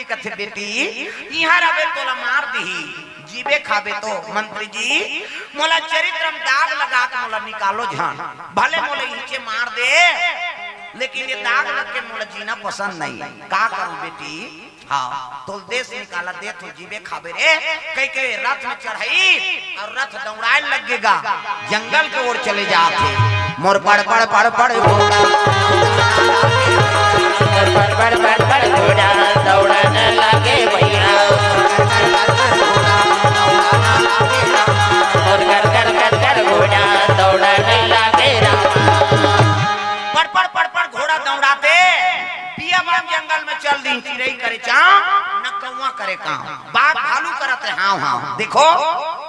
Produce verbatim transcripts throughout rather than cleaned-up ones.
कथे, "बेटी, इहाँ रबे तोला मार दिही, जीबे खाबे तो।" "मंत्री जी, मोला चरित्र म दाग लगा के मोला निकालो झन, भले मोला इहिंचे मार दे, लेकिन ये दाग लग के मोला जीना पसंद नहीं।" "का करूं बेटी?" "हाँ, तोल देश निकाला देत हो, जीबे खाबे रे।" कहिके रथ में चढ़ाई अउ रथ दौड़ाए लग गे गा, जंगल के ओर चले जात हे। मोर पड़ पड़ पड़ पड़ घोड़ा, मोर पड़ पड़ पड़ पड़ घोड़ा दौड़न लागे भैया, मोर कर कर कर कर घोड़ा दौड़न लागे रामा। पड़ पड़ पड़ पड़ घोड़ा दौड़ाते बियाबान जंगल में चल दी, चिरई करे चाव, न कौवा करे काव, बाघ भालू करत हे हाव हाव। देखो,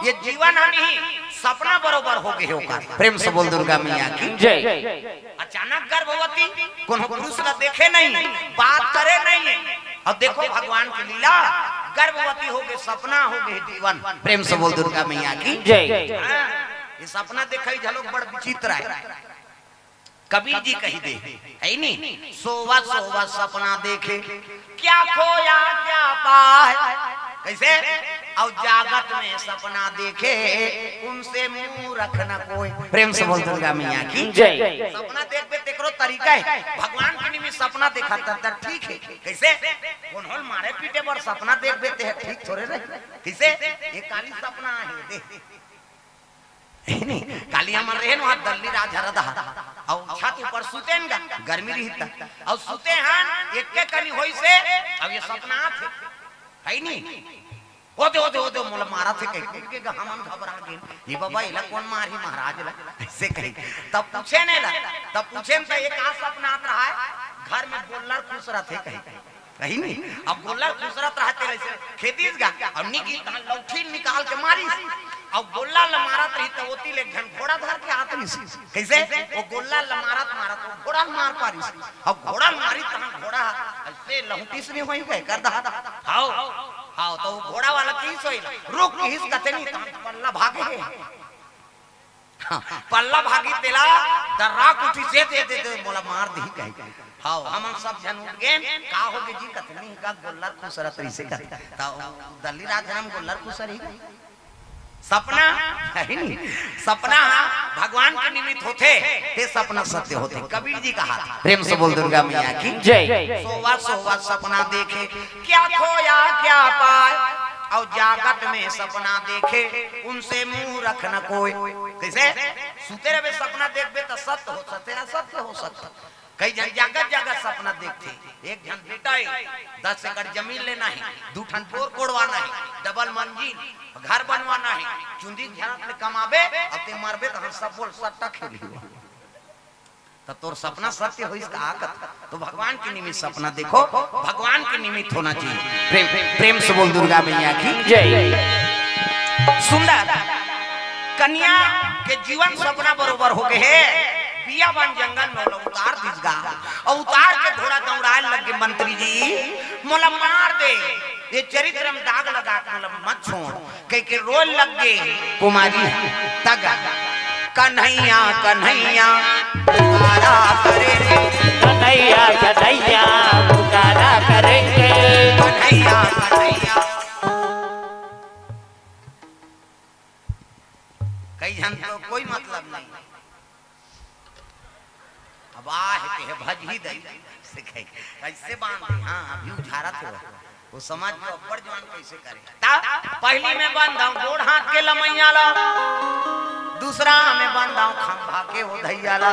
ये जीवन ह नहीं, सपना बरोबर हो गे हे ओकर। प्रेम से बोल दुर्गा मैया की। जय। अचानक गर्भवती, कोनो पुरुष ला देखे नहीं, बात करे नहीं। अब देखो भगवान की लीला, गर्भवती हो गे, सपना हो गे जीवन। प्रेम से बोल दुर्गा मैया की। जय। हाँ, ये सपना देखई घलो बड़ विचित्र हे। कबीर जी कहि दे, हे नी? "सोवत सोवत सपना देखे, क्या खोया क्या पाए।" कइसे? "अउ जागत में सपना देखे, उनसे मूरख न कोई।" प्रेम से बोल दुर्गा मैया की। जय। सपना देखबे तेकरो तरीका हे। भगवान के निमित्त सपना देखा त, त ठीक हे। कइसे? कोनो ल मारे पीटे बर सपना देखबे ते ठीक थोरे रहे। कइसे? ये काली सपना हे, देख। हे नी? काली हमर रहेन वहाँ दल्ली राज हरत हा। अउ छत ऊपर सुतेन गा, गर्मी रहित। अउ सुते हन, एके कनी होइसे, अब ये सपना आथे। हे नी? "ओदे, ओदे, ओदे, मोला मारत हे," कहिके गा, हमन घबरा गेन। "ये बाबा, एला कोन मारही महाराज ला?" अइसे कहि। तब पूछेन एला, तब पूछेन त ये का सपना आत रहा हे? "घर में गोल्लर खुसरत हे," कहि। हे नी? अब गोल्लर खुसरत रहा तेला अइसे खेदिस गा, अउ निकिस तहाँ लौठी निकाल के मारिस। अउ गोल्लर ल मारत रही त ओती ले एक झन घोड़ा धर के आत रहिस। कइसे? ओ गोल्लर ल मारत मारत ओ घोड़ा ल मार पारिस। अउ घोड़ा ल मारिस तहाँ घोड़ा अइसे लहुटिस नहीं होई गए कर दहा। हाव, हाव, त ओ घोड़ा वाला कहिस होई, "रुक," कहिस कथे नहीं, तहाँ पल्ला भागे हे। हाँ, पल्ला भागी तेला दर्रा कुठी से दे दे दे, मोला मार दिही कहि। हाव, हमन सब झन उठ गेन, "का हो गे जी?" कथे नहीं, "का गोल्लर खुसरत रहिसे," कथे। त दल्ली राज हरम गोल्लर खुसरही। सपना हे नी, सपना हा भगवान के निमित्त होथे, ते सपना सत्य होथे। कबीर जी कहा, प्रेम से बोल दुर्गा मैया की। जय। "सोवत सोवत सपना देखे, क्या खोया क्या पाए, अउ जागत में सपना देखे, उनसे मूरख न कोई।" कइसे? सुते रहिबे, सपना देखबे त सत्य हो सकथे, असत्य हो सकथे। कई झन जागत जागत सपना देखथे। एक झन बेटा हे, दस एकड़ जमीन लेना हे, दू ठन बोर कोड़वाना हे, डबल मंजिल घर बनवाना हे, चुंदी झरत ले कमाबे, अब ते मरबे त हम सब बोल सट्टा खेली। त तोर सपना सत्य होइस का? कत तो भगवान के निमित्त सपना देखो, भगवान के निमित्त होना चाहिए। प्रेम, प्रेम से बोल दुर्गा मैया की जय। सुंदर कन्या के जीवन सपना बरोबर हो गे हे। बियाबान जंगल में ओला उतार दिस गा, अउ उतार के घोड़ा दौड़ाए लग गे, "मंत्री जी, मोला मार दे, ये चरित्र में दाग लगा के मोला मत छोड़।" कहिके रोए लग गे कुमारी ह। तग कन्हैया, कन्हैया पुकारा करेंगे। कन्हैया, कन्हैया पुकारा करेंगे। कन्हैया, कन्हैया। कई झन तो कोई मतलब नहीं। अब आ हे, के हे, भजही दई। से कही, "कइसे बांध दे?" "हाँ, अभी उझारत हे।" वो समझ लो, अब्बड़ जुआन कइसे करे। ता पहली में बंधाऊं गोड़ हाथ के लमैया ला, दूसरा में बंधाऊं खंभा के ओधैया ला,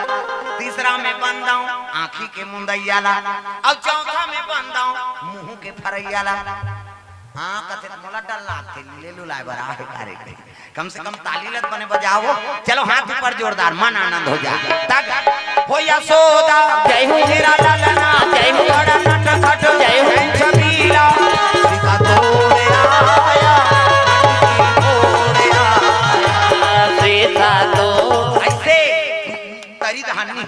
तीसरा में बंधाऊं आँखी के मुंदैया ला, अउ चौथा में बंधाऊं मुंह के फरैया ला। हाँ, कथे, "मोला डर लागथे, ले लुलाए बर आ हे का रे।" कम से कम ताली लत बने बजाओ। चलो हाथ ऊपर जोरदार, मन आनंद हो जाए। तग हो यशोदा, जय हो। मेरा ललना, जय हो। बड़ा नटखट, जय हो। छबीला, सीता तोड़ आया, सीता तोड़। ऐसे तरी धानी।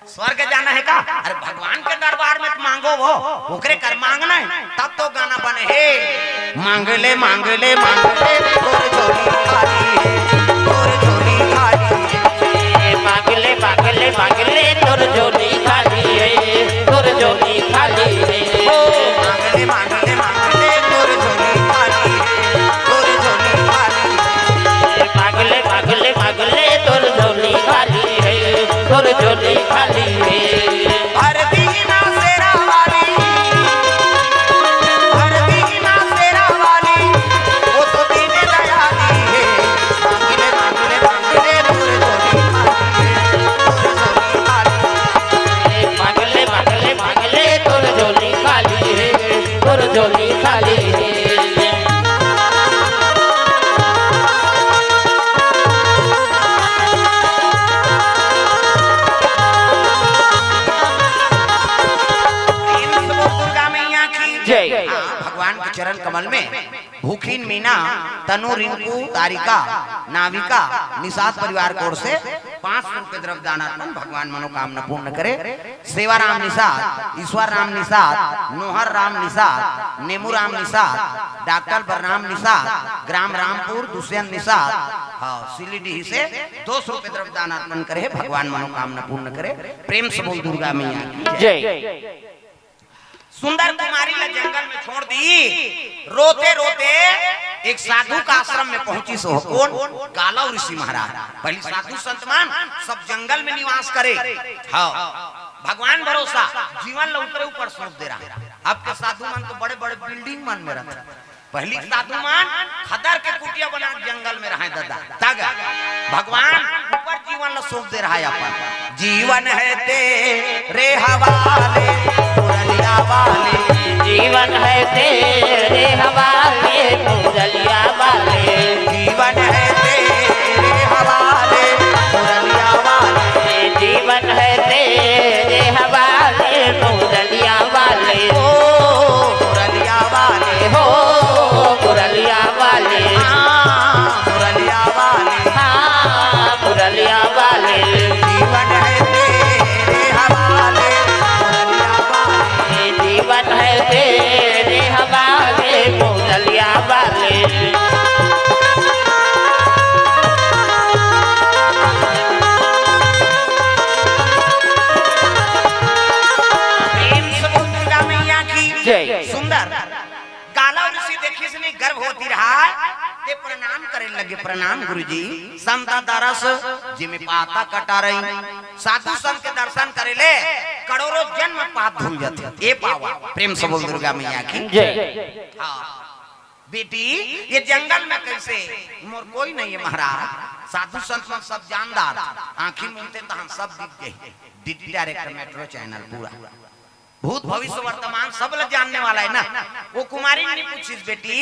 स्वर्ग जाना हे का? अरे भगवान के दरबार में तो मांगो वो, ओकरे कर मांगना हे, तब तो गाना बने हे। मांग ले, मांग ले, मांग ले, तोर झोली खाली हे, तोर झोली खाली हे। मांग ले, मांग ले, मांग ले, तोर झोली खाली हे, तोर झोली खाली हे। ओ, मांग ले, मांग हाँ, भगवान के चरण कमल में भूखिन मीना, तनु, रिंकू, तारिका, नाविका, निषाद परिवार की ओर से पाँच सौ रुपये द्रव्य दान अर्पण भगवान मनोकामना पूर्ण करे। सेवा राम निषाद, ईश्वर राम निषाद, नोहर राम निषाद, नेमू राम निषाद, डॉक्टर बलराम निषाद, ग्राम रामपुर, दुष्यंत निषाद, हाँ, सिलीडीह से दो सौ रुपये द्रव्य दान अर्पण करे, भगवान मनोकामना पूर्ण करे। प्रेम से बोल दुर्गा मैया की जय। सुंदर कुमारी ला जंगल में छोड़ दी, रोते रोते एक साधु का आश्रम में पहुंची। सो कौन? गालव ऋषि महाराज। पहली साधु संत मन सब जंगल में निवास करे। हाँ, भगवान भरोसा, जीवन ला उतरे ऊपर सौंप दे रहा। अब के साधु मन तो बड़े बड़े बिल्डिंग मन में रहते, पहली साधु मन खदर के कुटिया बना के जंगल में रहे दादा। तग भगवान ऊपर जीवन ला सौंप दे रहा है अपन। जीवन है तेरे हवाले, मुरलिया वाले। जीवन है तेरे हवाले, मुरलिया वाले। जीवन है तेरे हवाले, मुरलिया वाले। जीवन है तेरे हवाले, मुरलिया वाले। ओ मुरलिया वाले। हो मुरलिया वाले। हाँ, मुरलिया वाले। हाँ, मुरलिया वाले। जीवन है तेरे हवाले, मुरलिया वाले। जीवन है तेरे हवाले, मुरलिया वाले। प्रेम से बोल दुर्गा मैया की जय। सुंदर। गालव ऋषि देखिस नहीं, गर्भवती रहा, ते प्रणाम करे लगे। प्रणाम गुरुजी। संत दरस जिमि पातक टरई। साधु संत के दर्शन करे ले करोड़ों जन्म पाप धुल जाथे। ए पावा, प्रेम से बोल दुर्गा मैया की जय। हाँ। बेटी, ये जंगल में कैसे? मोर कोई नहीं है महाराज। साधु संत मन सब जानदार, आंखी मूंदते तहां सब दिख गए। डीडी डायरेक्टर मेट्रो चैनल पूरा, भूत भविष्य वर्तमान सब ला जानने वाला है ना। वो कुमारी ने पूछिस, बेटी,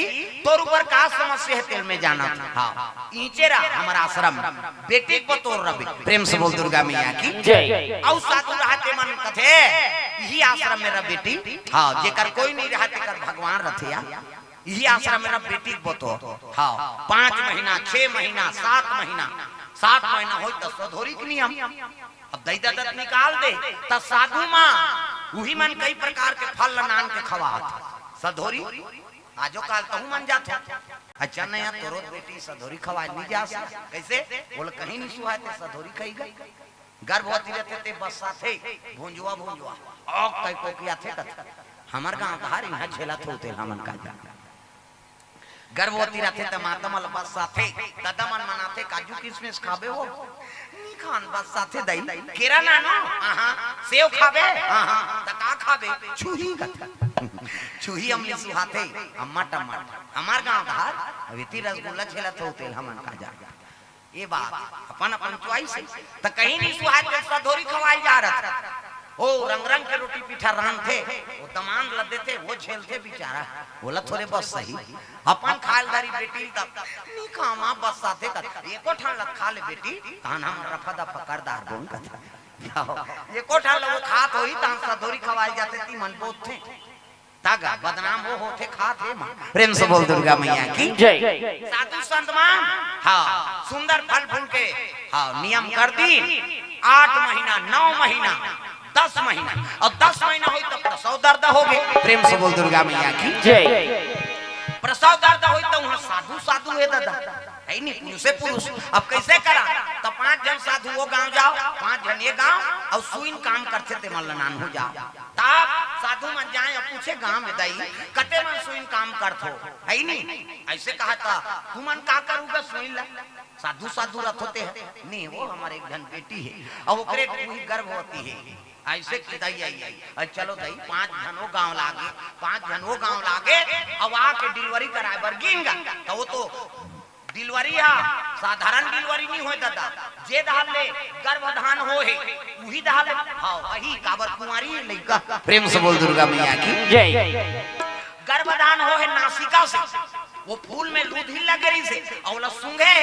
तोर ऊपर का समस्या है, तेल में जाना था। हाँ, ईचे रहा हमारा आश्रम, बेटी को तोर रबे। प्रेम से बोल दुर्गा मैया की जय। अउ साधु रहते मन कथे, यही आश्रम में रह बेटी। हाँ, जेकर कोई नहीं रहते, कर भगवान रथे या। यही आश्रम में रह बेटी को तो। हाँ, पाँच महीना, छह महीना, सात महीना, सात महीना होई त सधोरी के नियम। अब दई ददत निकाल दे, त साधु माँ उही मन कई प्रकार के फल ल नान के खवात। सधोरी, आजो काल तहु मन जात हो। अच्छा नया तोरो बेटी सधोरी खवाए नहीं जा सके। कैसे? बोले कहीं नहीं सुहाए ते सधोरी खाई गई। गर्भवती रहते ते बस्साथे, भुंजुआ भुंजुआ। औक तय कोकियाथे कथे। हमर गांव धार इहाँ झेलत होते हमन का जाने। गर्भवती रथे त माता मन बस्साथे, ददा मन मनाथे, "काजू किसमिस खाबे हो?" "नी खान, बस्साथे दई।" "केरा नानो?" "आहा।" "सेव खाबे?" "आहा।" "त का खाबे?" "छुही।" छुही अमली सुहाथे, अम्मा टमाटर। हमार गांव धार, अभी ती रसगुल्ला छेला थो तेल हमन का जा। ये बात अपन अपन चॉइस है। त कहीं नहीं सुहाय ते सधोरी खवाई जा रहा। ओ रंग रंग के रोटी पीठा रांधथे, वो दमान ल देथे, वो झेलथे बेचारा, बोला थोड़े बस सही। अपन खाल धरी बेटी ल तब नी खामा बस्साथे कथे, एको ठन ल खा ले बेटी, तहन हम रफा दफा कर दार बोन कथे। एको ठन ल वो खात होई, तहन सधोरी खवाई जाथे, ती मन बोलथे। तागा बदनाम वो होथे खात हे माँ। प्रेम से बोल दुर्गा मैया की जय। साधु संत मन, हाँ, सुंदर फल फूल के, हाँ, नियम कर दी। आठ महीना, नौ महीना, दस महीना, अउ दस महीना होई तब प्रसव दर्द हो गए। प्रेम से बोल दुर्गा मैया की जय। प्रसव दर्द होई त उहाँ साधु साधु हे दादा, है नी, पुरुषे पुरुष। अब कैसे करा? त पांच झन साधु वो गांव जाओ, पांच झन ये गांव, अउ सुइन काम करथे ते मन ल नानहू जाओ। तब साधु मन जाए अउ पूछे गांव में, "दई, कते मन सुइन काम करथो?" है नी? ऐसे कहा त, "तुमन का करूगा सुइन ला?" साधु साधु रथ होते हैं। "नहीं, वो हमारे एक झन बेटी है, अउ ओकरे वही गर्भवती है।" ऐसे कि दई आई, आई। "अरे चलो दई, पांच झन वो गांव लागे, पांच झन वो गांव लागे, अउ आके डिलीवरी कराए बर गिन गा।" त वो तो डिलीवरी हा साधारण डिलीवरी नहीं होय दादा, जे डहर ले गर्भधान हो हे, उही डहर ले, हाँ, वही काबर कुंवारी लइका। प्रेम से बोल दुर्गा मैया की जय। गर्भधान हो हे नासिका से, वो फूल में लूधी लग रही से, अउ ओला सूंघे,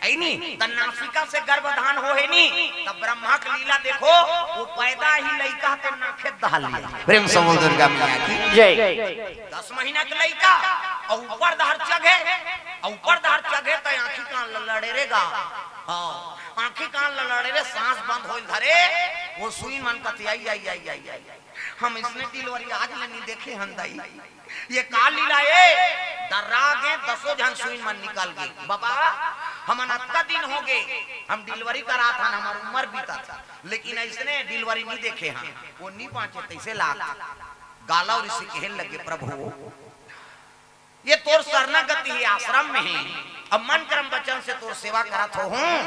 हे नी, त नासिका से गर्भधान हो हे नी, त ब्रह्मा के लीला देखो, वो पैदा ही लइका ते नाखे दहा लिया। प्रेम से बोल दुर्गा मैया की। जय। दस महीना के लइका, अउ ऊपर दहर चघे, अउ ऊपर दहर चघे, त आंखी कान ल लड़े रे गा। हाँ, आंखी कान ल लड़े रे, सांस बंद होइल धरे, वो सुइन मन कथे, "आई, आई, आई, आई, आई, हम इसने डिलीवरी आज ले नहीं देखे हन दाई।" ये का लीला ए? दर्रा गे, दसो झन सुइन मन निकल गे। बाबा, हमन अतका दिन हो गे, हम डिलीवरी करात हन, हमर उम्र बीतत हे, लेकिन अइसने डिलीवरी नहीं देखे हन। वो नहीं बांचे, तइसे लाग। गालव ऋषि कहे लगे, "प्रभु, ये तोर शरणागति हे, आश्रम में हे, अब मन क्रम वचन से तोर सेवा करत हो हूँ।"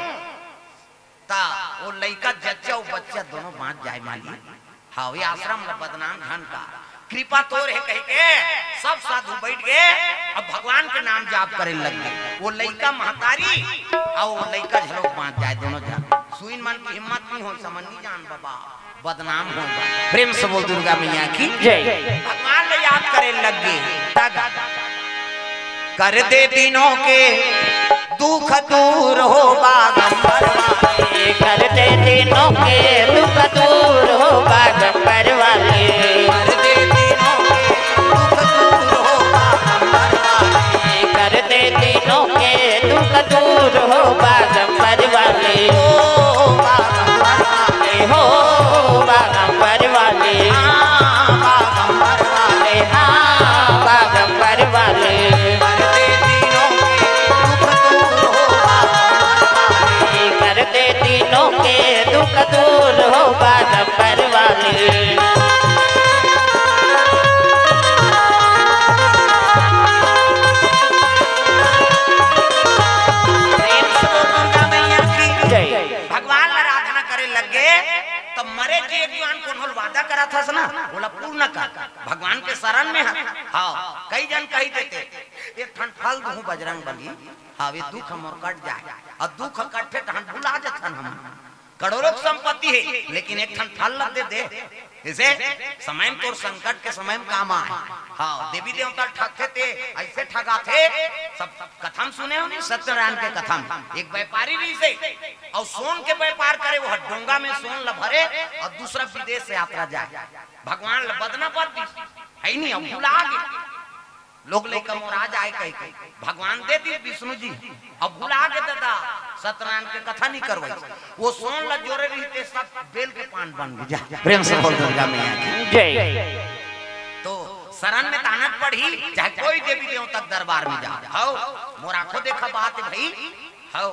त वो लइका जच्चा अउ बच्चा दोनों बांच जाय मालिक। हाँ, ये आश्रम ल बदनाम झन कर, कृपा तोर हे कहिके सब साधु बइठ गे, अब भगवान के नाम जाप करे लग गे। वो लइका महतारी अउ वो लइका झलोक बांच जाय, दोनों झन। सुइन मन के हिम्मत नहीं होय, समझ नहीं जान बाबा, बदनाम हो। प्रेम से बोल दुर्गा मैया की। जय। भगवान ल याद करे लग गे। तग कर दे दीनों के दुख दूर हो बागंबर वाले। कर दे दीनों के दुख दूर हो बागंबर वाले। कर दे दीनों के दुख दूर हो बागंबर वाले। कर दे दीनों के दुख दूर हो बागंबर वाले। ओ बागंबर वाले। हो बागंबर वाले। हाँ, बागंबर वाले। हाँ, बागंबर वाले। कर दे दीनों के दुख दूर हो बागंबर वाले। कर दे दीनों के दुख दूर हो बागंबर वाले। प्रेम से बोल दुर्गा मैया की। जय। भगवान ल आराधना करे लग गे, त मरे जी एक जुआन कोनो ल वादा करत हस ना, ओला पूर्ण कर। भगवान के शरण में ह। हाँ, कई झन कहि देथे, "एक ठन फल दूहूं बजरंग बली, हाँ, ये दुख मोर कट जाय।" अउ दुख कटथे तहन भुला जथन हम। करोड़ों के संपत्ति हे, लेकिन एक ठन फल ल दे दे। जइसे समय में तोर संकट के समय में काम आय। हाँ, देवी देवता ठगथे ते, अइसे ठगाथे। सब कथा म सुने हो नी, सत्यनारायण के कथा म। एक व्यापारी रहिसे, अउ सोन के व्यापार करे, वो डोंगा में सोन ल भरे अउ दूसरा विदेश यात्रा जाय। भगवान ल बदना पड़ दिस, हे नी, अब भुला गे। लोग लइका मोर आ जाय कहिके भगवान दे दिस विष्णु जी। अब भुला गे दादा, सत्यनारायण के कथा नहीं करवाइस। वो सोन ल जोरे रहिते सब बेल के पान बन गे। जा, प्रेम से बोल दुर्गा मैया की। जय। तो शरण में त आना पड़ही, चाहे कोई देवी देवता के दरबार में जाव। हव, मोर आंखों देखा बात हे भाई। हव,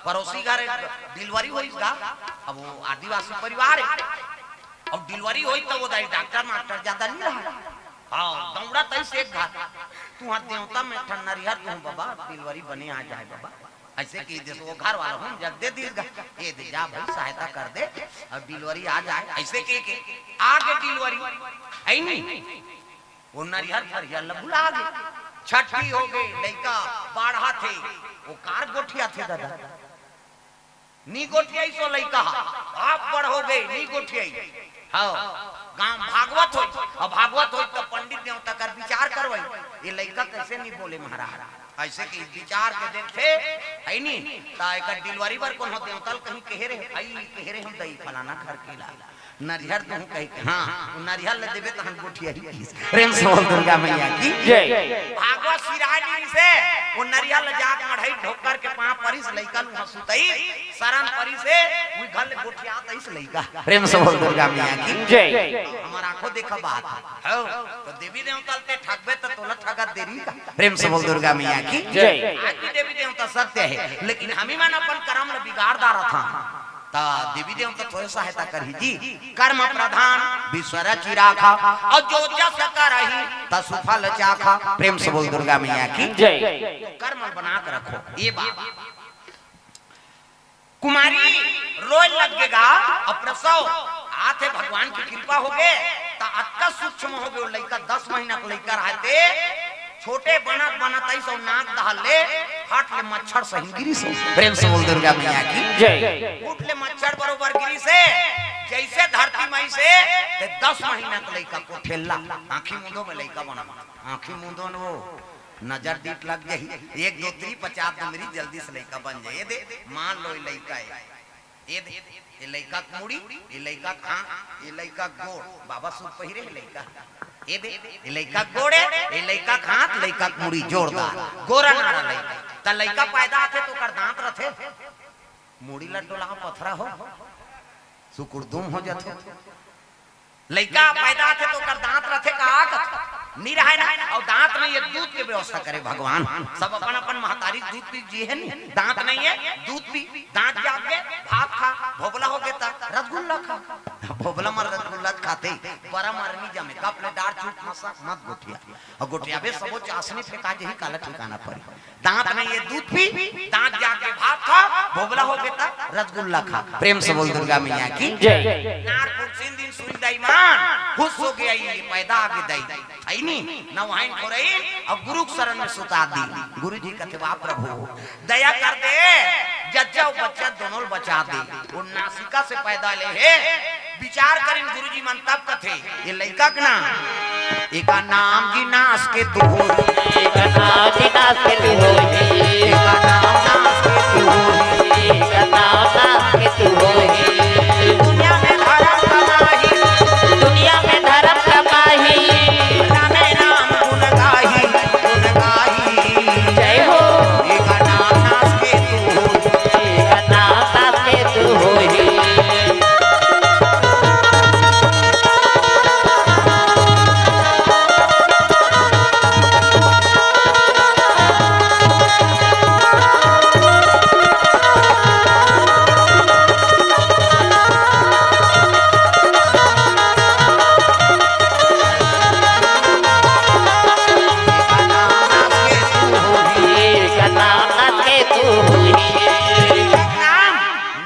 पड़ोसी घर डिलीवरी होइस गा। अब वो आदिवासी परिवार हे। अब डिलीवरी होइस त वो दाई डॉक्टर मास्टर ज्यादा नहीं रहा। हाँ, दौड़त अइस एक घर, "तुंहर देवता में एक ठन नरिहर दूहूं बाबा, डिलीवरी बने आ जाय बाबा।" अइसे कहि देस, वो घर वाला हूं जग दे दिस गा, "ए दे जा भाई, सहायता कर दे, अब डिलीवरी आ जाय।" अइसे कहिके आ गे डिलीवरी, हे नी? वो नरिहर फरिहर ल भुला गे। छठी हो गे, लइका बाढ़त हे, वो कार गोठियाथे दादा। नी गोठियाइस ओ लइका ह, बाप बड़ हो गे, नी गोठियाइस। हव, गांव भागवत होइस, अउ भागवत होइस त पंडित देवता कर विचार करवाइस, ये लइका कइसे नी बोले महाराज? अइसे कहि विचार के देखथे, हे नी, त एकर डिलीवरी बर कोनो देवता ल कहीं कहे रहे, भाई कहे रहे हम दई फलाना घर के ला, नरिहर दूहूं कहिके, हाँ, वो नरिहर ल देबे तहन गोठियाही कहिस। प्रेम से बोल दुर्गा मैया की। जय। भागवत सिराय नी से, वो नरिहर ल जाके मढ़ई ढोकर के पांव परिस, लइका ल उहां सुतइस, शरण परिस, उही घर ले गोठियात अइस लइका। प्रेम से बोल दुर्गा मैया की। जय। हमर आंखों देखा बात हे। हव, त देवी देवता ल ते ठगबे त तोला ठगत देरी का? प्रेम से बोल दुर्गा मैया की। जय। आज भी देवी देवता सत्य हे, लेकिन हमी मन अपन करम ल बिगाड़ डारत हन। त देवी देवता थोरे सहायता करही जी। कर्म प्रधान विश्व रचि राखा, अउ जो जस करही तसु फल चाखा। प्रेम से बोल दुर्गा मैया की। जय। कर्म बना के रखो, ये बात। कुमारी रोय लग गे गा, अउ प्रसव आथे, भगवान की कृपा हो गे, त अतका सूक्ष्म हो गे, वो लइका दस महीना के लइका रहते, छोटे बनत बनत अइस अउ नाक दहल ले, फट ले मच्छर सही गिरिस। प्रेम से बोल दुर्गा मैया की। जय। फट ले मच्छर बरोबर गिरिस, जइसे धरती म अइस, ते दस महीना के लइका कोठेल्ला, आंखी मूंदो में लइका बना, आंखी मूंदो न वो नजर दीठ लग जाही, एक दो तीन पचास दो मेरी जल्दी से लइका बन जाए। ये दे, मान लो ये लइका है, ये दे, ये लइका के मुड़ी, ये लइका के हाथ, ये लइका के गोड़, बाबा सूट पहिरे हे लइका, ये दे, ये लइका के गोड़ है, ये लइका के हाथ, लइका के मुड़ी जोरदार, गोरा नारा लइका। त लइका पैदा आथे तो ओकर दांत रथे, मुड़ी ला टोला पथरा हो, सुकुरदुम हो जाथे। लइका पैदा आथे तो ओकर दांत रथे का? कथे नी रहय ना। अउ दांत नइ हे, दूध के व्यवस्था करे भगवान। सब अपन अपन महतारी दूध पी जी हे नी, दांत नइ हे, दूध पी, दांत जाग गे, भात खा, भोबला हो गे त रसगुल्ला खा। भोबला म रसगुल्ला खाथे, बरा मरनी जमे, कप ले डार चूट मसा मत गोठिया। अउ गोठियाबे सबो चासनी फेंका जही, काला ठिकाना परी। दांत नइ हे, दूध पी, दांत जाग गे, भात खा, भोबला हो गे त रसगुल्ला खा। प्रेम से बोल दुर्गा मैया की जय। नारपुर सिंधिन सुई दई मान, खुश हो गे, ये पैदा आ गे दई। अइनी, नवाइन खोरइन, अउ गुरु के शरण में सुता दी। गुरु जी कथे, "वाह प्रभु, दया कर दे, जच्चा अउ बच्चा दोनों ल बचा दे।" वो नासिका से पैदा ले हे, विचार करिन गुरुजी मन तब कथे, ये लइका के नाम, एका नाम जी नास के तू हो, एका नाम जी नास के तू हो, एका नाम नास के तू हो, एका नाम नास के तू हो। दुनिया में धरम कमाही, दुनिया में धरम कमाही, रामे नाम गुण गाही, गुण गाही। जय हो। एका नाम नास के तू हो, एका नाम नास के तू हो। नाम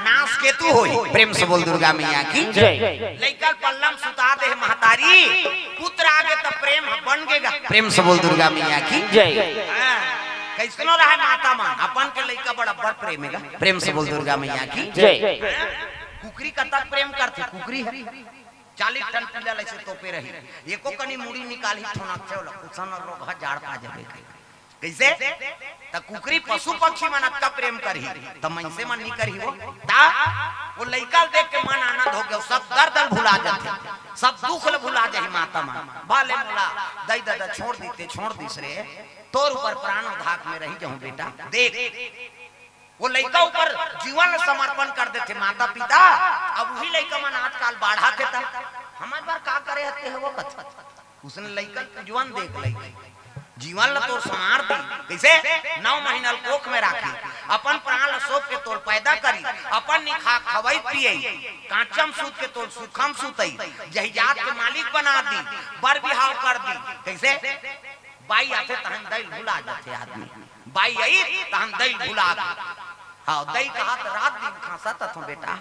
नास के तू होही। प्रेम से बोल दुर्गा मैया की जय। लइका ल पल्ला म सुता दे हे महतारी, पुत्र आगे त प्रेम ह बन गेगा। प्रेम से बोल दुर्गा मैया की जय। हाँ, कइसनो रहय माता मन, अपन के लइका बड़ अब्बड़ प्रेम हे गा। प्रेम से बोल दुर्गा मैया की जय। हाँ, कुकरी कतक प्रेम करथे, कुकरी ह चालीस ठन पिला लइसे तोपे रही, एको कनी मुड़ी निकालही, ठोनकथे ओला, कुसन अउ रोगहा जाड़ पा जाबे कही। कइसे? त कुकरी पशु पक्षी मन अतका प्रेम करही, त मनसे मन नी करही वो? त वो लइका ल देख के मन आनंद हो गे, सब दर्द ल भुला जाथे, सब दुख ल भुला जाही माता मन। भले मोला दई ददा छोड़ दीते, छोड़ दिस रे, तोर ऊपर प्राण धाक में रही जाहूं बेटा। देख, वो लइका ऊपर जीवन ल समर्पण कर देथे माता पिता। अब उही लइका मन आजकल बाढ़त हे त हमर बर का करे हते हे वो कथे। उसने लइका ल जीवन देख लइका जीवन ल तोर संवार दी। कइसे? नौ महीना ल कोख में राखी, अपन प्राण ल सौंप के तोर पैदा करी, अपन निखा खवई पियई, कांचम सूत के तोर सुखम सुतई, जहिजात के मालिक बना दी, बर बिहाव कर दी। कइसे? बाई आथे तहन दई ल भुला जाथे आदमी, बाई आई तहन दई ल भुला दी। हाँ, दई कहा त रात दिन खांसत हथों बेटा,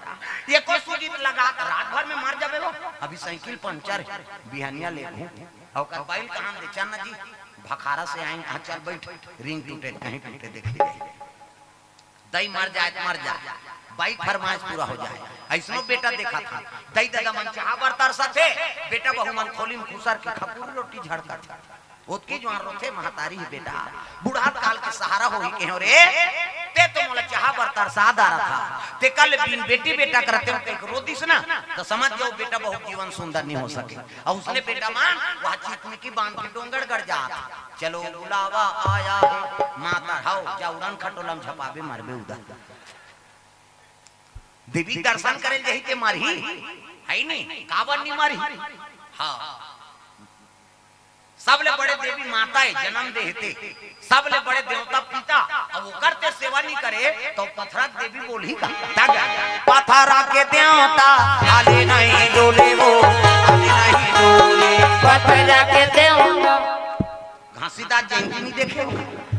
एको सूजी लगा त रात भर में मर जाबे वो। अभी साइकिल पंचर हे, बिहनिया लेगहूं। अउ ओकर बाई ल कहा दे, चल ना जी, भखारा से आइन, हाँ चल बइठ, रिंग टूटे कहीं टूटे देखे जाही। दई मर जाए त मर जाए, बाई के फरमाइश पूरा हो जाए। अइसनो बेटा देखत हन, दई ददा मन चाहा बर तरसत हे, बेटा बहू मन खोली म खुसर के खपुरी रोटी झड़कत हे। ओतकी जुवार रोथे महतारी हे बेटा, बुढ़ात काल के सहारा होही कहेंव रे, ते तो मोला चाहा बर तरसा डारत हस, तेकर ले बिन बेटी बेटा के रतेंव कहिके रो दिस ना, त समझ जाओ बेटा बहू के जीवन सुंदर नी हो सके। अउ उसने बेटा मन वह चितमिकी बांध के डोंगरगढ़ जात हे। चलो बुलावा आया है, माता हव, जा उड़न खटोला म झपाबे, मरबे उदा। देवी के दर्शन करे ल जाही ते मरही, हइ नी? काबर नी मरही? हाँ, सबले बड़े देवी माता हे, जनम दे हे ते, सबले बड़े देवता पिता। अब ओकर ते सेवा नी करे त पथरा के देवी बोलही का? तब पथरा के देवता हाले नहीं डोले वो, हाले नहीं डोले। पथरा के देवता। घासीदास जयंती नी देखे हो?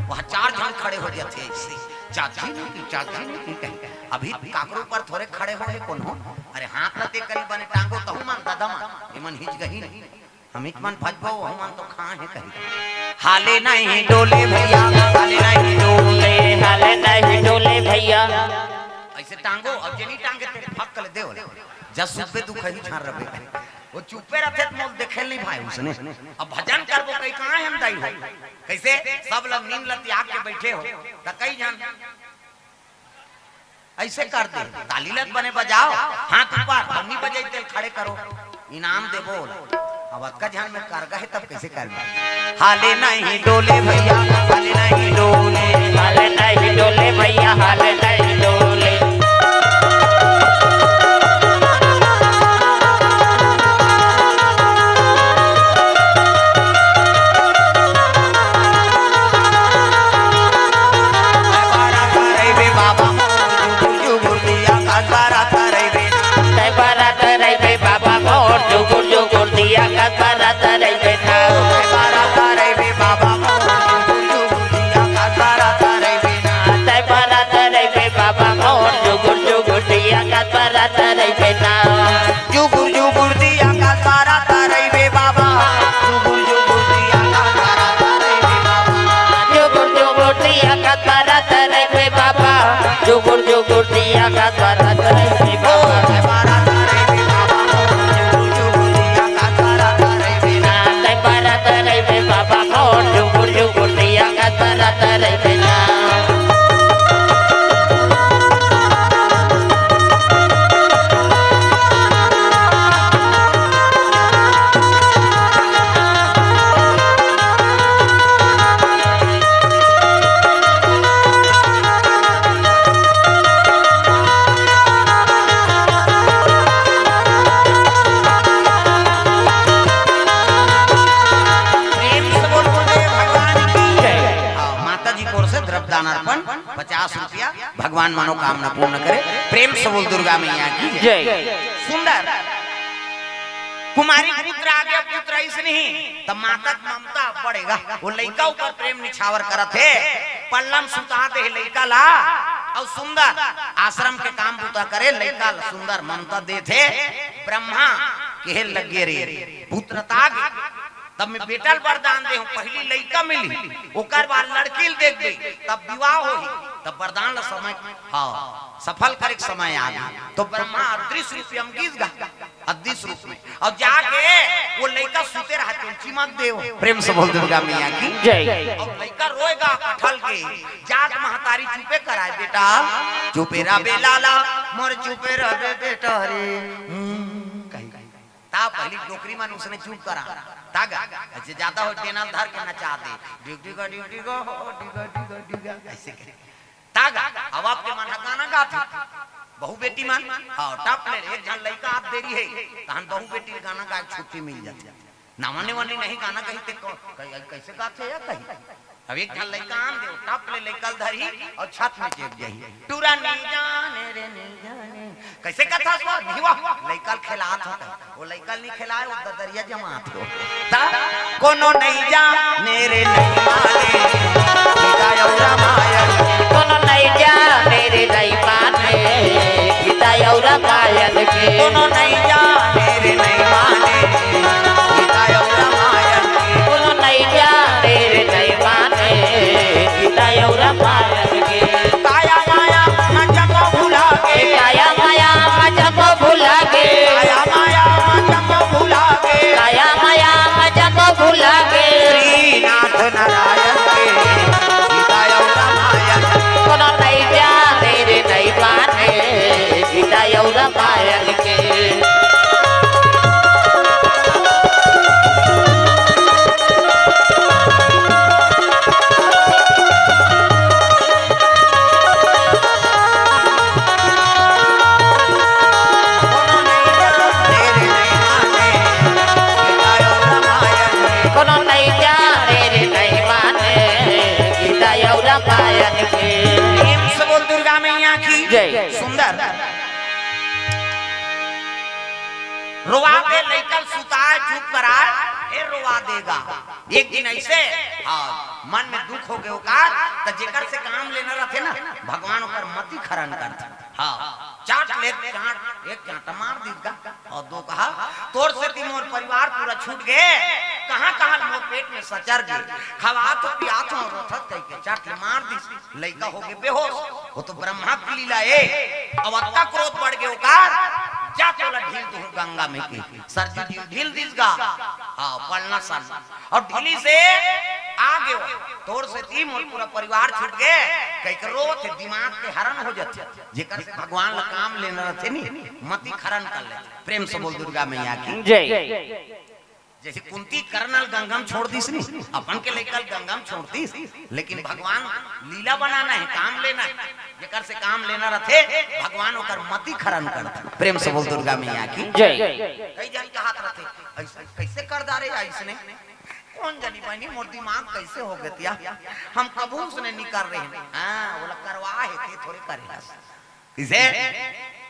वहाँ चार झन खड़े हो जाथे अइसे, चाची नहीं की, चाची नहीं की कहे। अभी काकरो ऊपर थोरे खड़े हो हे कोनो? अरे हाथ ल दे करी बने टांगो तहू मन, ददा मन, एमन हिच गही नहीं। अमित मन भजबो, वहू मन तो खा हे कही। हाले नहीं डोले भैया, हाले नहीं डोले, हाले नहीं डोले भैया। अइसे टांगो, अब जे नी टांगे तेरे फक ले दे ओला। जस सुबे दुख ही छान रबे। वो चुप्पे रथे त मोल देखे नहीं भाई उसने। अब भजन करबो कई कहाँ हम दाई हो? कैसे सब लोग नींद ल त्याग के बैठे हो, त कई झन ऐसे कर दे, ताली लत बने बजाओ, हाथ ऊपर, अब नहीं बजाई तेल खड़े करो, इनाम देबो। अब अतका झन में कर गए तब कैसे कर? हाले नहीं डोले भैया, हाले नहीं डोले। हाले नहीं डोले भैया, हाले नहीं डोले। बाबा तै बरत रहिबे बाबा मोर जुगुर जुगुर दिया कस बरत रहिबे ना। तै बरत रहिबे बाबा मोर जुगुर जुगुर दिया कस बरत रहिबे ना। तै बरत रहिबे बाबा मोर जुगुर जुगुर दिया कस बरत रहिबे ना। जुगुर जुगुर दिया कस बरत रहिबे बाबा। जुगुर जुगुर दिया कस बरत रहिबे बाबा। जुगुर जुगुर दिया कस बरत रहिबे बाबा। जुगुर जुगुर दिया कस बरत रहिबे बाबा। प्रेम से बोल बोल रे भगवान की जय। हाँ, माता जी की ओर से द्रव्य दान अर्पण पचास रुपया, भगवान मनोकामना पूर्ण करे। प्रेम से बोल दुर्गा मैया की जय। सुंदर कुमारी पुत्र आ गया, पुत्र ऐसे नहीं, तब माता की ममता बढ़ेगा। वो लइका ऊपर प्रेम निछावर करत हे, पल्लम सुता दे लइका ला, और सुंदर आश्रम के काम बूता करे, लइका ला सुंदर ममता देथे। ब्रह्मा कहे लगे रे, पुत्र ताग, तब मैं बेटा ल वरदान दे हूँ, पहली लइका मिली, ओकर बाद लड़की ल देख दे, तब विवाह होही, तब वरदान ल समय, हाँ, सफल करे के समय आ गई। तो ब्रह्मा अदृश्य रूप में गिस गा, अदृश्य रूप में, और जाके वो लइका सुते रहा, तो चिमक दे हो। प्रेम से बोल दुर्गा मैया की जय। और लइका रोएगा कठल के, जात महतारी चुपे कराए, बेटा चुपे रह बे लाला, मोर चुपे रह बे बेटा रे। हम्म, कही। ता पहली डोकरी मन उसने चुप करा। तागा, ऐसे जाता हो टेनल धर के नचा दे। डिग डिगा, डिग डिगा, हो, डिगा, डिगा, डिगा। ऐसे करे। तागा, अब आपके मन ह गाना गात हे। बहू बेटी मन, हाँ, टप ले, एक झन लइका आप देरी है, तहन बहू बेटी ल गाना गाए के छुट्टी मिल जाथे। नामने वाली नहीं गाना कही ते को-, कही, कैसे गाथे या कही? अब एक झन लइका आन दे, टप ले लइका ल धरी और छत में चेप जाही। टूरा नहीं जाने रे, नहीं जाने। कैसे कथा सो? नहीं हुआ। लइका ल खेलात हो। वो लइका ल नहीं खेलाए, वो ददरिया जमात हो। ता कोनो नहीं जाने रे, नहीं माने। गीता और रामायण। कोनो नहीं जाने रे, नहीं माने। गीता और रामायण के। कोनो नहीं जाने रे, नहीं माने। गीता और रामायण के। कोनो नहीं जाने रे, नहीं माने। गीता और रामायण के। काया माया मजा को भुला के। काया माया मजा को भुला के। काया माया मजा को भुला के। काया माया मजा को भुला के। श्रीनाथ नारायण के गीता और रामायण। कोनो नहीं जाने रे, नहीं माने। गीता और रामायण के। कोनो नहीं जाने रे, नहीं माने, गीता और रामायण के। प्रेम से बोल दुर्गा मैया की जय। सुंदर। रोवा दे, लइका ल सुताए, चुप कराए, फिर रोवा देगा। एक दिन ऐसे, हाँ, मन में दुख हो गयो का, त जेकर से काम लेना रहथे ना, भगवान ओकर मति खरन करथे। हाँ, चाट ले चाट, एक चांटा मार दीस गा। और दो कहा, तोर सेती मोर परिवार पूरा छूट गे, कहाँ कहाँ मोर पेट में सचर गे, खवात हो पियात हो रोथस कहिके चाट ले मार दीस, लइका हो गे बेहोश। वो तो ब्रह्मा की लीला ए। अब अतका क्रोध बढ़ गे ओकर, जा तोला ढील दूँ गंगा में के। सरजू जी ढील दिस गा। हाँ, पलना सन। अउ ढीली से आ गयो। तोर सेती मोर पूरा परिवार छूट गे। कहिके रोथे, दिमाग के हरण हो जाथे। जेकर से भगवान ला काम लेना रथे नी, मति खरन कर ले। प्रेम से बोल दुर्गा मैया की। जय। जैसे कुंती कर्ण ल गंगा म छोड़ दिस नी, अपन के लइका ल गंगा म छोड़ दिस, लेकिन भगवान लीला बनाना हे, काम लेना हे, जेकर से काम लेना रथे, भगवान ओकर मति खरन करथे। प्रेम से बोल दुर्गा मैया की। जय। कई जन कहत रथे, "ऐसे कैसे कर डारे अइसने?" कोन जनी बहिनी, मोर दिमाग कैसे हो गतिया, हम कभू उसने नी कर रहे हैं। हाँ, ओला करवा हे, ते थोड़े करेला। कइसे?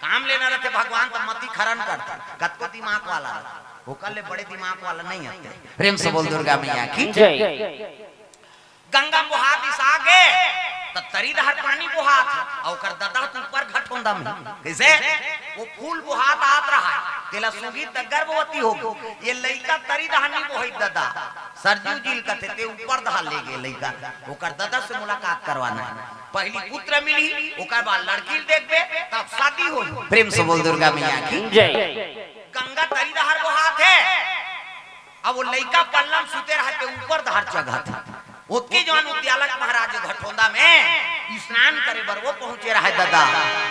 काम लेना रथे भगवान त मति खरन करथे। कतको दिमाग वाला रथे, ओकर ले बड़े दिमाग वाला नहीं आथे। प्रेम से बोल दुर्गा मैया की। जय। गंगा बोहा दिस आगे, त तरी डहर पानी बोहात हे, अउ ओकर ददा त ऊपर घटोंदा में। कइसे? वो फूल बोहात आत रहा, तेला सूंघी त गर्भवती हो गे। ये लइका तरी डहर नी बोही ददा, सरजू जी ल कथे, ते ऊपर डहर ले गे लइका, ओकर ददा से मुलाकात करवाना हे। पहली पुत्र मिली, ओकर बाद लड़की ल देखबे, तब शादी होही। प्रेम से बोल दुर्गा मैया की। जय। गंगा तरी डहर बोहात हे, अब वो लइका पल्ला म सुते रहा, ते ऊपर डहर चघत हे। ओतके जवान उद्यालक महाराज घटोंदा में स्नान करे बर वो पहुंचे रहा ददा।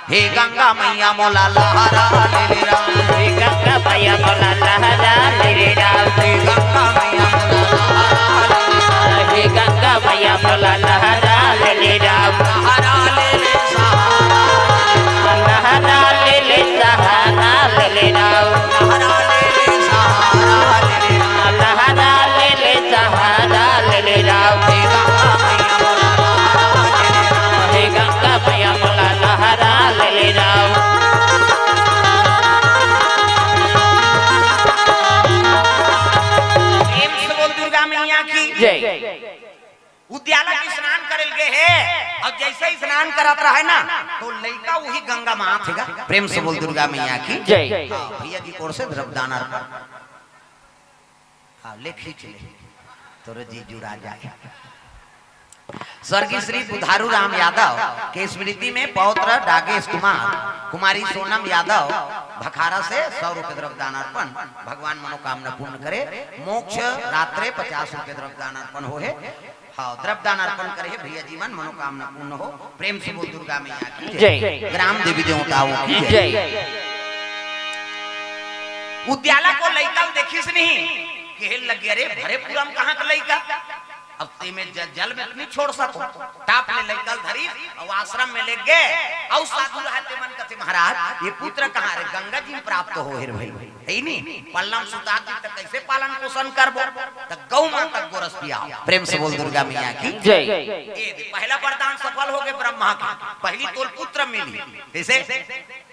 हे गंगा मैया मोला लहरा ले ले राम। हे गंगा मैया मोला लहरा ले ले राम। हे गंगा मैया मोला लहरा ले ले राम। हे गंगा मैया मोला लहरा ले ले राम। लहरा ले ले सहारा ले ले राम। लहरा ले ले सहारा ले ले राम। लहरा ले ले सहारा ले ले राम। लहरा ले ले सहारा ले ले राम। हे गंगा मैया मोला लहरा ले ले राम। हे गंगा मैया मोला लहरा ले ले राम। प्रेम से बोल दुर्गा मैया की। जय। उद्यालक स्नान करे ल गे हे, अउ जइसे स्नान करत रहे ना, त लइका उही गंगा म आत हे गा। प्रेम से बोल दुर्गा मैया की। जय। हाँ, भैया जी कोर से द्रव्यदान अर्पण। हाँ, ले खींच ले, तोरे जी जुड़ा जाए। स्वर्गीय श्री बुधारू राम यादव के स्मृति में पौत्र डागेश कुमार, कुमारी सोनम यादव भखारा से सौ रुपये द्रव्यदान अर्पण। भगवान मनोकामना पूर्ण करे। मोक्ष रात्रे पचास रुपये द्रव्यदान अर्पण होहे। हाँ, द्रव्यदान अर्पण करे हे भैया जी मन, मनोकामना पूर्ण हो। प्रेम से बोल दुर्गा मैया की जय। जय। ग्राम देवी देवताओं की जय। जय। उद्यालक वो लइका ल देखिस नहीं, कहे लगे, "अरे, भरे पूरा म कहाँ का लइका?" अब तेमे ज-, जल में नी छोड़ सको। टाप ले लइका ल धरिस, अउ आश्रम में ले गे, अउ साधु रहा ते मन कथे, "महाराज, ये पुत्र कहाँ रे?" "गंगा जी म प्राप्त होहे रे भाई।" हे नी, पल्ला म सुता दी त कैसे पालन पोषण करबो? त गौ माता गोरस पियाओ। प्रेम से बोल दुर्गा मैया की जय। ए दे, पहला वरदान सफल हो गे ब्रह्मा के, पहली तोल पुत्र मिली। कइसे?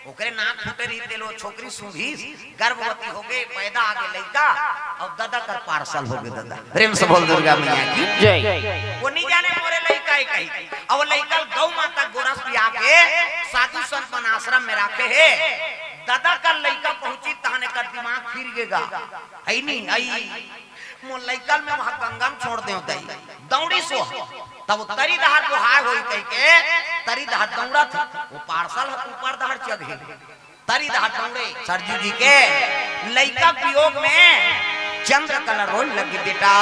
ओकरे नाक फूटे रही तेलो, छोकरी सूंघी, गर्भवती हो गे, पैदा आ गे लइका, अउ ददा कर पार्सल हो गे ददा। प्रेम से बोल दुर्गा मैया की जय। वो नी जाने मोरे लइका हे कही, अउ लइका ल गौ माता गोरस पिया के साधु संत मन आश्रम में राखे हे। ददा कर लइका पहुंची तहने कर दिमाग फिर गेगा। अई नी, अई, मोर लइका ल मैं वहां गंगा म छोड़ देव दई। दौड़ी सो, तब तरी डहर बोहाय होई कहि के, तरी डहर दौड़त हे, वो पार्सल ह ऊपर डहर चघे। तरी डहर दौड़े, सरजू जी के लइका वियोग में चंद्रकला रोए लगी, बेटा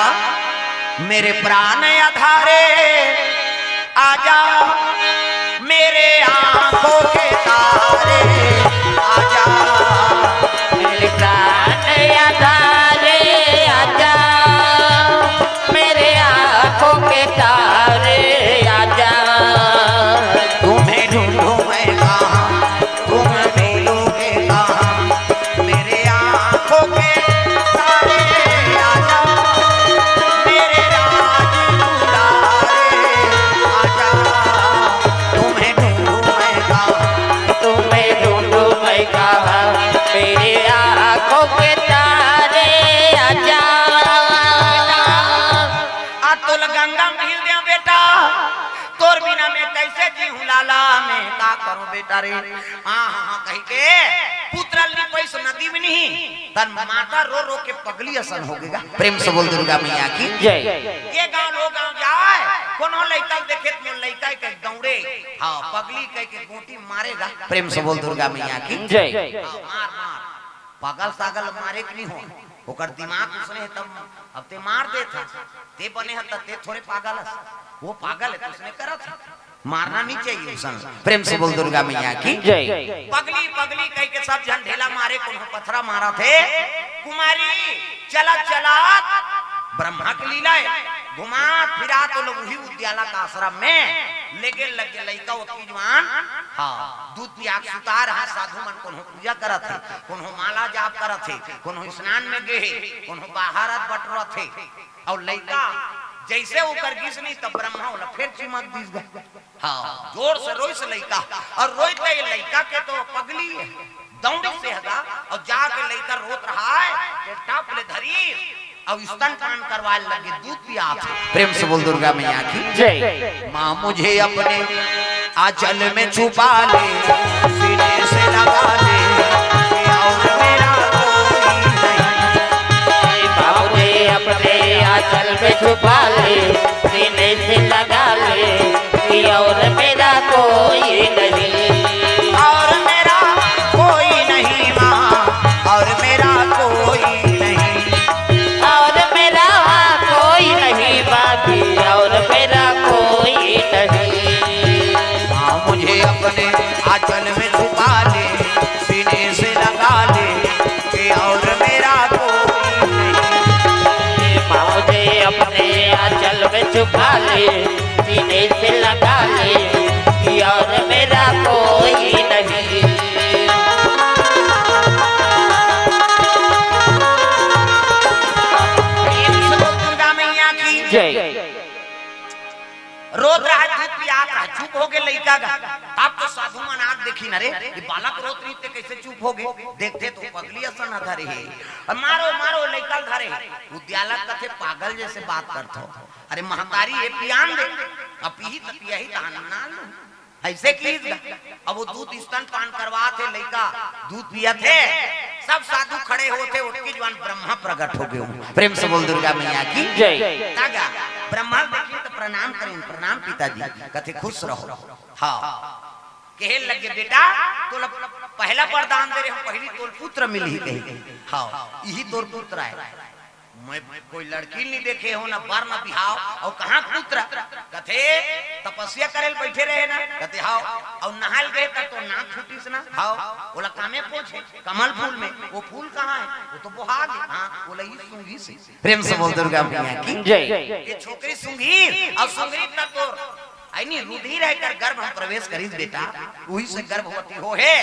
मेरे प्राण आधारे, आजा मेरे आंखों के तारे, आजा मेरे प्राण आधारे, आजा मेरे आंखों के तारे, आजा। तुम्हें ढूंढूं मैं कहाँ, तुम्हें मिलूंगे कहाँ, मेरे आंखों के तारे, आजा मेरे राज दुलारे, आजा। तुम्हें ढूंढूं मैं कहाँ, तुम्हें ढूंढूं मैं कहाँ, मेरे आंखों के तारे, आजा। आ तोला गंगा म ढील देव बेटा, तोर बिना मैं कैसे जीहूं लाला, मैं का करूं बेटा रे। हाँ, हाँ, हाँ, कहि के पुत्र ल नी पइस नदी में नहीं, तन माता रो रो के पगली असन हो गेगा। प्रेम से बोल दुर्गा मैया की जय। ये गांव, वो गांव जाए, कोनो लइका ल देखे त मोर लइका कहिके दौड़े। हाँ, पगली कहिके गोटी मारे गा। प्रेम से बोल दुर्गा मैया की। जय। हाँ, मार, मार। पागल सागल मारे के नहीं हो, ओकर दिमाग उसने हे तब, अब ते मार देत हस, ते बने ह त ते थोरे पागल हस, वो पागल हे त उसने करत हे। मारना नहीं चाहिए उसन। प्रेम से बोल दुर्गा मैया की। जय। पगली पगली कहिके सब झन ढेला मारे, कोनो पथरा मारत हे। कुमारी चलत चलत, ब्रह्मा के लीला हे, घुमात फिरात ओ लोग उही उद्यालक आश्रम में लेगे लगे लइका ओतकी जुवान। हाँ, दूध पिया के सुता रहा, साधु मन कोनो पूजा करत हे, कोनो माला जाप करत हे, कोनो स्नान में गे हे, कोनो बाहर बटरत हे। अउ लइका जइसे ओकर गिस नहीं, तब ब्रह्मा ओला फेर चिमक दिस गा। हाँ, जोर से रोइस लइका, अउ रोइस त ये लइका के तो पगली हे, दौड़िस हे गा, अउ जाके लइका रोत रहा हे, ते टप ले धरिस, अउ स्तनपान करवाए लगे, दूध पियात हे। प्रेम से बोल दुर्गा मैया की। जय। माँ मुझे अपने आंचल में छुपा ले, सीने से लगा ले, और मेरा कोई नहीं। माँ मुझे अपने आंचल में छुपा ले, सीने से लगा ले, कि और मेरा कोई नहीं। और मेरा कोई नहीं माँ, और मेरा कोई नहीं। और मेरा कोई नहीं बाकी, और मेरा कोई नहीं। माँ मुझे अपने आंचल में छुपा ले, सीने से लगा ले, कि और मेरा कोई नहीं। माँ मुझे अपने आंचल में छुपा ले, सीने से लगा ले, कि और मेरा कोई नहीं। प्रेम से बोल दुर्गा मैया की। जय। रोत रहा, दूध पियात रहा, चुप हो गे लइका गा। तब तो साधु मन आके देखिन, अरे, ये बालक रोत रहिस ते कइसे चुप हो गे? देखथे तो पगली असन धरे हे। अउ मारो, मारो, लइका ल धरे हे। उद्यालक कथे, पागल जइसे बात करथो। अरे महतारी, ये पियान दे। अब पीही त पियाही, त ना लू। अइसे किहिस गा। अब वो दूध स्तनपान करवात हे, लइका दूध पियत हे, सब साधु खड़े होत हे, ओतकी जुवान ब्रह्मा प्रगट हो गे। प्रेम से बोल दुर्गा मैया की। जय। त गा, ब्रह्मा ल देखिन त प्रणाम करिन, प्रणाम पिताजी। कथे खुश रहो। हाँ। कहे लगे, बेटा, तोला पहला वरदान दे रहे हम, पहली तोला पुत्र मिलही कहे। हाँ, इही तोर पुत्र आय। मैं कोई लड़की नहीं देखे हो, ना बर ना बिहाव, अउ कहाँ पुत्र? कथे, तपस्या करे ल बैठे रहे ना, कथे, हाव, अउ नहाय ल गए त तोर नाक फूटिस ना, हाव, ओला कामे पोछे, कमल फूल में, वो फूल कहाँ हे? वो तो बोहा गे, हाँ, ओला ई सूंघिस हे। प्रेम से बोल दुर्गा मैया की। जय। ये छोकरी सूंघिस, अउ सूंघिस त तोर, अइ नहीं, रुधिर हे कर गर्भ में प्रवेश करिस बेटा, उही से गर्भवती हो हे,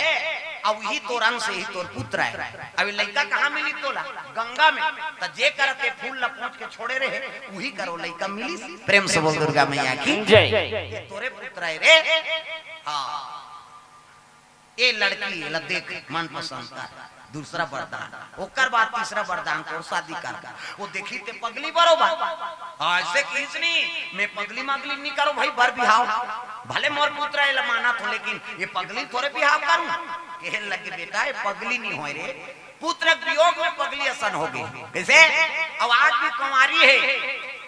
अउ उही तोर अंश, इही तोर पुत्र हे। अब ये लइका कहाँ मिली तोला? गंगा में। त जे करा ते फूल ल पोंछ के छोड़े रहे, उही करा ओ लइका मिलिस। प्रेम से बोल दुर्गा मैया की। जय। ये तोरे पुत्र हे रे। हाँ। ये लड़की, एला देख, मनपसंद कर। दूसरा वरदान। ओकर बाद तीसरा वरदान, तोर शादी कर। वो देखिस ते पगली बरोबर। हाँ, अइसे किहिस नहीं, मैं पगली मगली नहीं करों भाई, बर बिहाव। भले मोर पुत्र हे, एला मानत हों, लेकिन ये पगली ल थोरे बिहाव करूं। कहे लगे, बेटा, ये पगली नहीं होय रे, पुत्र के वियोग में पगली असन हो गे। कइसे? अउ आज भी कुंवारी हे,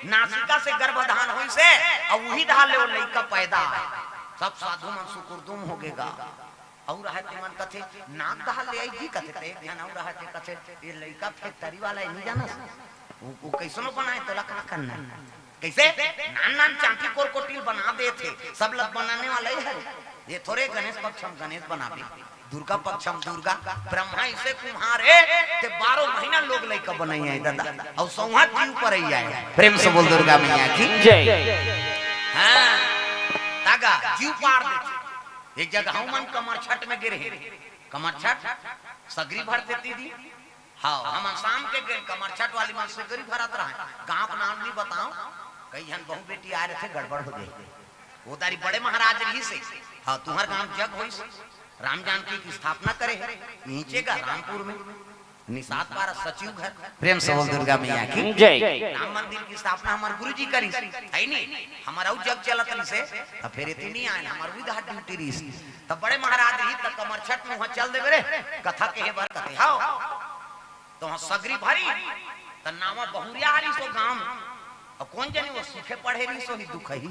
नासिका से गर्भधान होइस हे, अउ उही डहर ले वो लइका पैदा हे। सब साधु मन सुकुरदुम हो गे गा। अउ रहे ते मन कथे, नाक डहर ले आइस जी कथे, त एक झन अउ रहे ते कथे, ये लइका factory वाला हे, नहीं जानस? वो, वो कइसनो बनाय, तोला का करना हे? कइसे? नान नान चांटी कोरकोटिल बना देथे, सब ल बनाने वाला ही हे। ये थोरे गणेश पक्ष म गणेश बनाबे, दुर्गा पक्ष म दुर्गा, ब्रह्मा अइसे कुम्हार हे, ते बारह महीना लोग लइका बनइया हे दादा, अउ सौंहत जीव परइया हे। प्रेम से बोल दुर्गा मैया की। जय। हाँ, त गा, जीव पार देथे। एक जगह हमन कमरछठ में गे रहेन, कमरछठ सगरी भरथे दीदी, हाँ, हमन शाम के गेन, कमरछठ वाली मन सगरी भरत रहय। गांव के नाम नहीं बताओं, कई झन बहू बेटी आय रहिथे, गड़बड़ हो जाही। ओ दारी बड़े महाराज रहिस हे। हाँ, तुंहर गांव जग होइस, राम जानकी के स्थापना करे हे, इहिंचे गा रामपुर में, निषाद पारा सचिव घर। प्रेम से बोल दुर्गा मैया की। जय। राम मंदिर के स्थापना हमर गुरुजी करिस, हे नहीं? हमर अउ जग चलत रहिस हे, त फेर एती नहीं आयन, हमर उही डहर duty रहिस। त बड़े महाराज रहिस, त कमरछठ में उहाँ चल देबे रे, कथा कहे बर कथे, हाव। त उहाँ सगरी भरिन, त नावा बहुरिया हरिस ओ गांव में। अउ कोन जनी वो सूखे पड़े रहिस, ओही दुखही।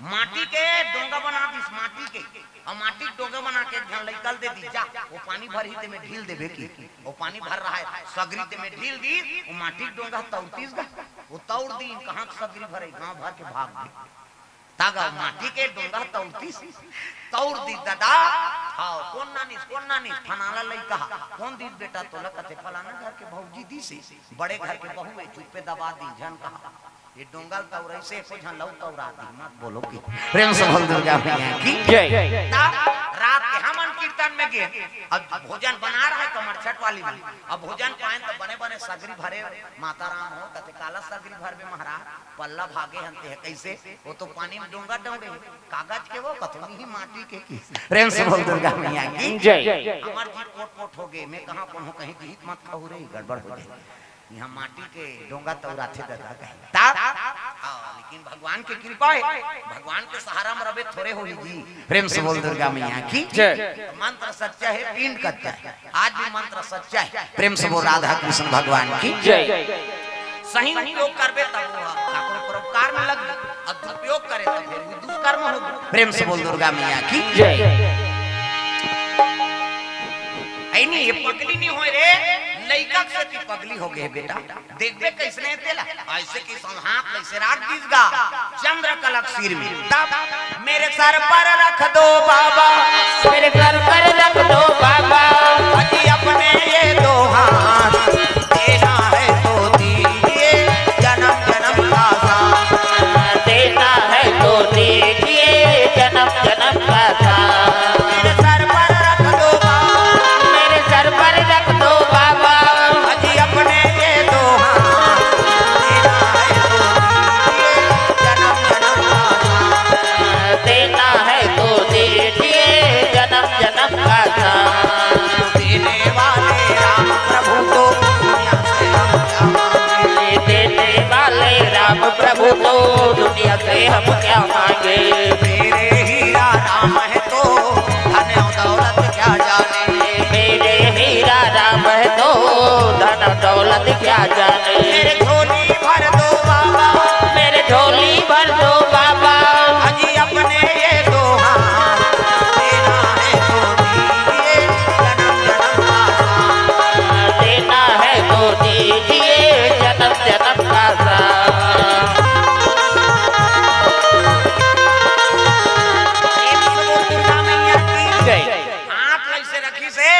माटी के डोंगा बना दिस, माटी के। अउ माटी के डोंगा बना के एक झन लइका ल दे दिस, जा, वो पानी भरही, तेमे ढील देबे कि। वो पानी भर रहा है, सगरी तेमे ढील दिस, वो माटी के डोंगा तौरतिस गा। वो तौर दिन, कहाँ के सगरी भरे, गाँव भर के भाग गे। तागा माटी के डोंगा तौरतिस, तौर दिस दादा। हाँ, कोन नानिस, कोन नानिस? फलाना लइका हा। कोन दिस बेटा तोला? कथे फलाना घर के भौजी दिस हे, बड़े घर के बहू हे, चुप्पे दबा दिस, झन कहा। ये डोंगा ल तौरइसे, एको झन लऊ तौरा दिस, मत बोलो कि। प्रेम से बोल दुर्गा मैया की जय। ता रात के हमन कीर्तन में गे, अब भोजन बना रहा है कमरछठ वाली में, अब भोजन पाएन त बने बने सगरी भरे, माता राम हो, कथे काला सगरी भरबे महाराज, पल्ला भागे हन ते ह कइसे? वो तो पानी में डोंगा डौड़े हे, कागज के वो कतनी ही माटी के की। प्रेम से बोल दुर्गा मैया की जय। हमर जी पोट पोट हो गे, मैं कहाँ पढ़ूँ, कहीं गीत मत कहू रे, गड़बड़ हो जाए। यहाँ माटी के डोंगा तौराथे दादा कहे। ता? हाँ, लेकिन भगवान के कृपा है, भगवान के सहारा में रबे थोरे होही जी। प्रेम से बोल दुर्गा मैया की जय। मंत्र सच्चा है, पिंड कच्चा है। आज भी मंत्र सच्चा है। प्रेम से बोल राधा कृष्ण भगवान की जय। सही उपयोग करबे तब वो ठाकुर परोपकार में लग, और दुरुपयोग करे तो फिर वो दुष्कर्म हो। प्रेम से बोल दुर्गा मैया की जय। ऐ नहीं, ये पगली नहीं होय रे, लइका से ती पगली हो गए बेटा। देखबे कइसने तेला, ऐसे कि हाथ कइसे राख दिस गा चंद्रकला के सिर में। तब मेरे सर पर रख दो बाबा, मेरे सर पर रख दो बाबा। अजी अपने ये दो हाथ, देना है तो दीजिए जन्म जन्म का साथ। देना है तो दीजिए जन्म जन्म का साथ। मेरे सर पर रख दो बाबा, मेरे सर पर रख दो बाबा। अजी अपने ये दो हाथ, देना है तो दीजिए जन्म जन्म का साथ। देना है तो दीजिए जन्म जन्म का साथ। देने वाले राम प्रभु तो दुनिया से हम क्या मांगे? देने वाले राम प्रभु तो दुनिया से हम क्या मांगे? मेरे हीरा राम है तो धन दौलत क्या जाने? मेरे हीरा राम है तो धन दौलत क्या जाने? मेरे झोली भर दो बाबा, मेरे झोली भर दो बाबा। अजी अपने ये दो हाथ, देना है तो दीजिए जन्म जन्म का साथ। देना है तो दीजिए जन्म जन्म का साथ। प्रेम से बोल दुर्गा मैया की जय। हाथ ऐसे रखिस हे,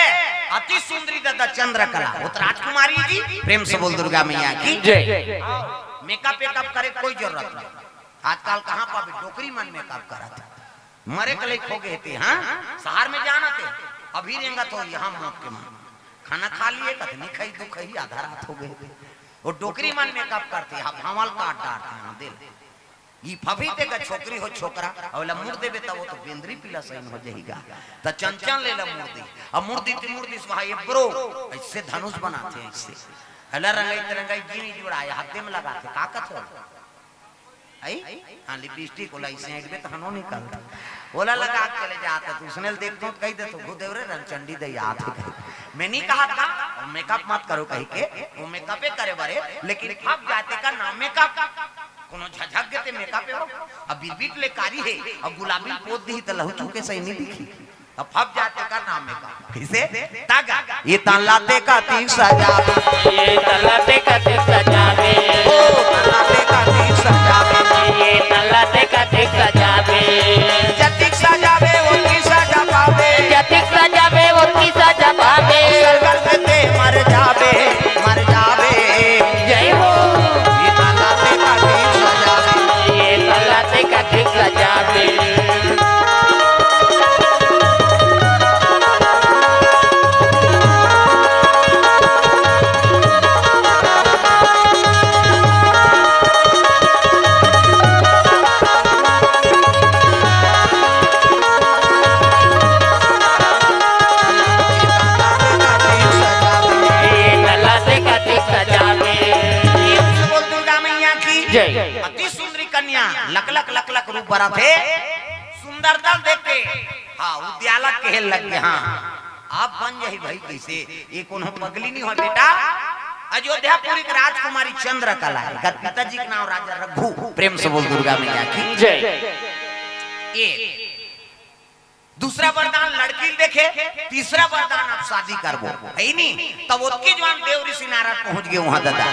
अति सुंदरी दादा चंद्रकला, वो तो राजकुमारी जी। प्रेम से बोल दुर्गा मैया की जय। मेकअप वेकअप करे कोई जरूरत नहीं। आजकल कहाँ पाबे, डोकरी मन मेकअप करत हे। मरे के लइक हो गए थे, हाँ, शहर में जाना थे, अभी रेंगत हो यहाँ मौत के मारे। खाना खा लिए, कतनी खाई, दो खाई, आधा रात हो गए थे। वो डोकरी मन मेकअप करते, हाँ, भावल काट डारते, हाँ, दिल। ई फफी ते का छोकरी हो छोकरा, अउ ओला मुड़ देबे त वो तो बेंदरी पीला सही हो जाही गा। त चंचल ले ला मुड़ दी, अब मुड़ दी ते मुड़ दी सुहा ये ब्रो, ऐसे धनुष बनाते हैं ऐसे। हला रंगाई ते रंगाई जी नहीं जुड़ा, ये हाथे में लगाते, का कथे हो? आई? हाँ, लिपस्टिक ओला ऐसे ऐंठबे त हनो निकलता। ओला लगा के चले जाता, तो उसने देखतो तो कही देतो, "भूदेव रे, रंगचंडी दे याद है।" मैं नहीं कहा था, "मेकअप मत करो" कही के, वो मेकअपे करे बरे, लेकिन फप जाते का नाम मेकअप। कोनो झझक गे ते मेकअप हे वो। अब बिरबिट ले कारी हे, अब गुलाबी पोत दिही त लहू छू के सही नहीं दिखी। अब फप जाते का नाम मेकअप। कइसे? तागा। ये तन ला ते का तीक सजावे। ये तन ला ते का तीक सजावे। ओ, तन ला ते का तीक सजावे। ये तन ला ते का तीक सजावे। जतिक सजावे, ओतकी सजा पावे। जतिक सजावे, ओतकी सजा पावे। सर्कल में ते मर जावे, मर जावे। जय हो। ये तन ला ते का ठीक सजावे। ये तन ला ते का ठीक सजावे। ये तन ला ते का ठीक सजावे। प्रेम से बोल दुर्गा मैया की जय। अति सुंदरी कन्या, लक लक लक लक रूप बरत हे। सुंदरता देख के, हाँ, उद्यालक कहे लग गे, हाँ, अब बन जाही भाई कइसे? ये कोनो पगली नहीं हो बेटा, अयोध्यापुरी के राजकुमारी चंद्रकला हे, एकर पिताजी के नाम राजा रघु। प्रेम से बोल दुर्गा मैया की। जय। ये दूसरा वरदान लड़की देखे, तीसरा वरदान आप शादी करबो, हे नी? तब ओतके जवान देव ऋषि नारद पहुंच गे उहां दादा।